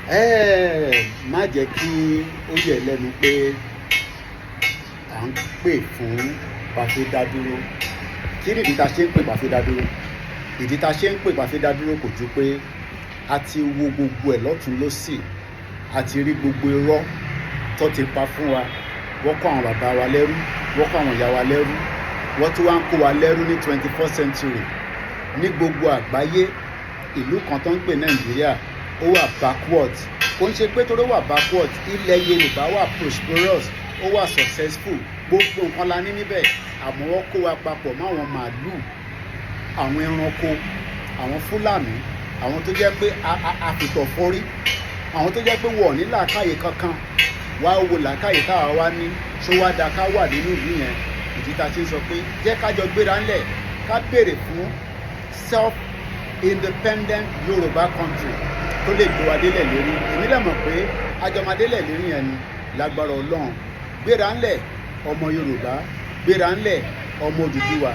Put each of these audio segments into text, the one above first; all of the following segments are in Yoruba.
Ẹ má jẹ́ kí ó yẹ lẹ́nu pé à ń pè fún bàfẹ́ dá dúró. Kí ni ìdí tá a ṣe ń pè bàfẹ́ dá dúró? Ìdí tá a ṣe ń pè bàfẹ́ dá dúró kò ju pé a ti wo gbogbo ẹ̀ lọ́tún lọ́sì, a ti rí gbogbo irọ́ tó ti pa fún wa. Wọ́n kó àwọn bàbá wa lẹ́rú, wọ́n kó àwọn ìyá wa lẹ́rú, wọ́n tún wá ń kó wa lẹ́rú ní 24th century. Ní gbogbo àgbáyé, ìlú kan tó ń pè Nàìjíríà, ó wà backward. Kò ń ṣe pé torí ó wà backward. Ilẹ̀ Yorùbá wà prosperous, ó wà successful, gbogbo nǹkan la ní níbẹ̀, àmọ́ wọ́n kó wa papọ̀ mọ́ àwọn màálùú, àwọn ẹranko, àwọn Fúlàní, àwọn tó jẹ́ pé àfìtọ̀ fọ́rí, àwọn tó jẹ́ pé wọ́n ò ní làákàyè kankan. Wá wo làákàyè táwa wá ní, ṣó wá da ká wà nínú ìlú yẹn? Ìdí tá a ti ń sọ pé jẹ́ ká jọ gbéra ńlẹ̀, ká béèrè fún self independent Yorùbá country tó lè gbé wa délẹ̀ lérí. Èmi dẹ̀ mọ̀ pé àjọmọdélẹ̀ lérí yẹn ni lágbára Ọlọ́run. Gbéra ńlẹ̀, ọmọ Yorùbá, gbéra ńlẹ̀, ọmọ Odùduwà,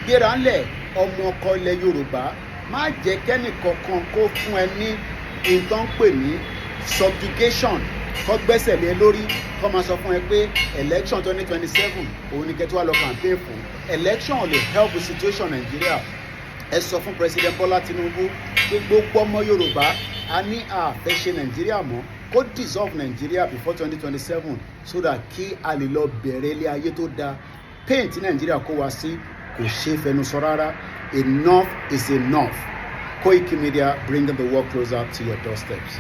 gbéra ńlẹ̀, ọmọ ọkọ ilẹ̀ Yorùbá. Má jẹ́ kẹ́nì kankan kó fún ẹ ní nǹkan pè ní subjugation, kó gbẹ́sẹ̀ lé lórí, kó máa sọ fún ẹ pé election 2027 òun ni kẹ́tí wá lọ campaign fún. Election lè help the situation Nigeria. Ẹ sọ fún President Bola Tinubu pé gbogbo ọmọ Yorùbá a ní a fẹ́ ṣe Nàìjíríà mọ́, kó dissolve Nigeria before 2027 so that kí a lè lọ bẹ̀rẹ̀ ilé ayé tó dáa. Pain tí Nàìjíríà kó wa sí kò ṣeé fẹnu sọ rárá. Enough is enough. Koiki Media, bringing the world closer to your doorsteps.